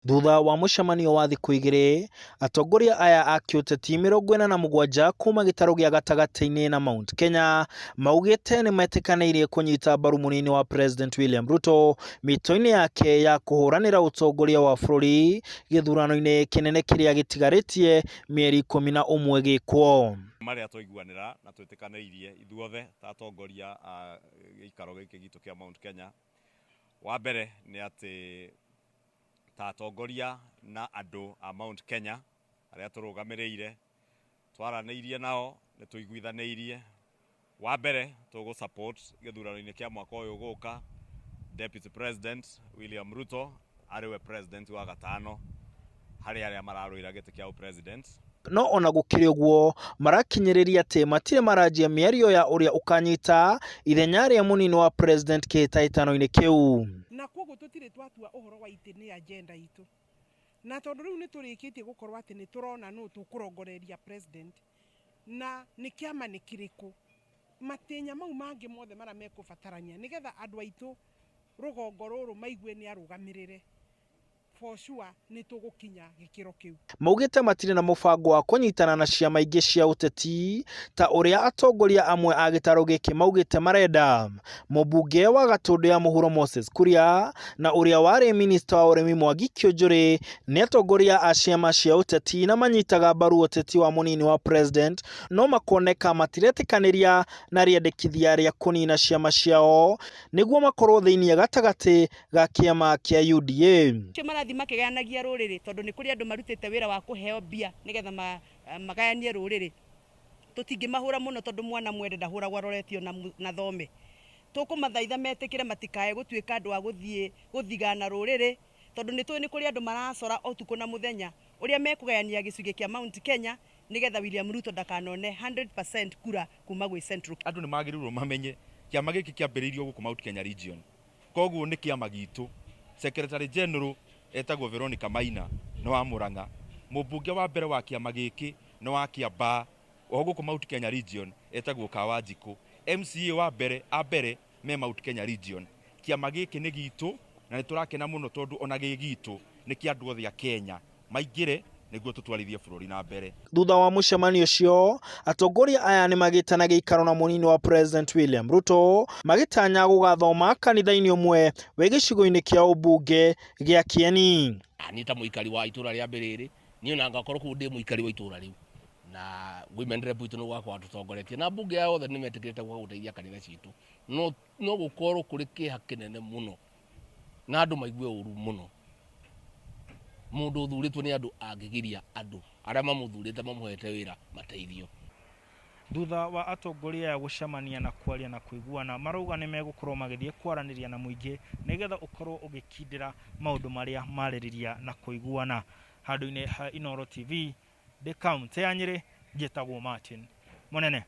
Thutha wa mũcemanio wa thikũ igĩrĩ, atongoria aya a kĩũteti 47 kuma gĩtarũ gĩa gatagatĩ-inĩ na Mount Kenya maugĩte nĩmetĩkanĩirie kũnyita mbaru mũnini wa President William Ruto mĩto-inĩ yake ya kũhũranĩra ũtongoria wa bũrũri gĩthurano-inĩ kĩnene kĩrĩa gĩtigarĩtie mĩeri 11 gĩkwo. Marĩa twaiguanĩra na twĩtĩkanĩirie ithuothe ta atongoria a gĩikaro gĩkĩ gitũ kĩa Mount Kenya, wa mbere nĩ atĩ ta atongoria na andũ a Mount Kenya arĩa tũrũgamĩrĩire, twaranĩirie nao nĩ tũiguithanĩirie. Wa mbere tũgũ support gĩthurano-inĩ kĩa mwaka ũyũ ũgũka Deputy President William Ruto arĩ we president wa gatano harĩ arĩa mararũĩra gĩtĩ kĩa president. No ona gũkĩrĩ ũguo, marakinyĩrĩria atĩ matirĩ maranjia mĩario ya ũrĩa ũkanyita ithenya rĩa mũnini wa president kĩhĩtahĩtano-inĩ kĩu. Na kwoguo tũtirĩ twatua ũhoro wa itĩ nĩ agenda itũ. Na tondũ rĩu nĩ tũrĩkĩtie gũkorwo atĩ nĩ tũrona nũ tũkũrongoreria president na nĩ kĩama nĩ kĩrĩkũ, matĩnya mau mangĩ mothe marĩa mekũbatarania nĩgetha andũ aitũ rũgongo rũrũ maigue nĩ arũgamĩrĩre, for sure nĩ tũgũkinya gĩkĩro kĩu. Maugĩte matirĩ na mũbango wa kũnyitana na ciama ingĩ cia ũteti ta ũrĩa atongoria amwe a gĩtarũ gĩkĩ maugĩte marenda. Mũmbunge wa Gatũndũ ya Mũhuro Moses Kuria na ũrĩa warĩ minista wa ũrĩmi Mwangi Kĩũnjũrĩ nĩ atongoria a ciama cia ũteti na manyitaga mbaru ũteti wa mũnini wa president, no makoneka matiretĩkanĩria na rĩendekithia rĩa kũnina ciama ciao nĩguo makorwo thĩinĩ gatagatĩ ga kĩama kĩa UDA. Acio marathiĩ makĩgayanagia rũrĩrĩ tondũ nĩ kũrĩ andũ marutĩte wĩra wa kũheo mbia nĩgetha magayanie rũrĩrĩ. Tũtingĩmahũra mũno tondũ mwana mwende ndahũragwo aroretio na thome. Tũkũmathaitha metĩkĩre matikae gũtuĩka andũ a gũthiĩ gũthigana rũrĩrĩ tondũ nĩ tũĩ nĩ kũrĩ andũ maracora ũtukũ na mũthenya ũrĩa mekũgayania gĩcunjĩ kĩa Mount Kenya nĩgetha William Ruto ndakanone 100% kura kuma gwĩ Central. Andũ nĩ magĩrĩirwo mamenye kĩama gĩkĩ kĩambĩrĩirio gũkũ Mount Kenya Region, koguo nĩ kĩama gitũ. Secretary General etagwo Veronica Maina, nĩ wa Murang'a. Mũmbunge wa mbere wa kĩama gĩkĩ nĩ wa Kiambaa, o gũkũ Mount Kenya Region, etagwo Kawanjikũ. MCA wa mbere a mbere me Mount Kenya Region. Kĩama gĩkĩ nĩ gitũ na nĩ tũrakena mũno tondũ ona gĩ gitũ nĩ kĩa andũ othe a Kenya maingĩre nĩguo tũtwarithie bũrũri na mbere. Thutha wa mũcemanio ũcio, atongoria aya nĩ magĩte na gĩikaro na mũnini wa President William Ruto magĩtanya gũgathoma kanitha-inĩ ũmwe wĩ gĩcigo-inĩ kĩa ũmbunge gĩa Kieni. Niĩ ta mũikari wa itũra rĩa Mbĩrĩrĩ, niĩ ona ngakorwo kũu ndĩ mũikari wa itũra rĩu, na women rep witũ nĩ gwakorwo atũtongoretie na mbunge yao othe nĩ metĩkĩrĩte gũka gũteithia kanitha citũ, no no gũkorwo kũrĩ kĩeha kĩnene mũno na andũ maigue ũru mũno mũndũ ũthurĩtwo nĩ andũ angĩgiria andũ arĩa mamũthurĩte mamũhete wĩra mateithio. Thutha wa atongoria aya gũcemania na kwaria na kũiguana, marauga nĩ megũkorwo magĩthiĩ kwaranĩria na mũingĩ nĩgetha ũkorwo ũgĩkindĩra maũndũ marĩa marĩrĩria na kũiguana. Handũ-inĩ ha Inooro TV, ndĩ kauntĩ ya Nyĩrĩ, njĩtagwo Martin Mũnene.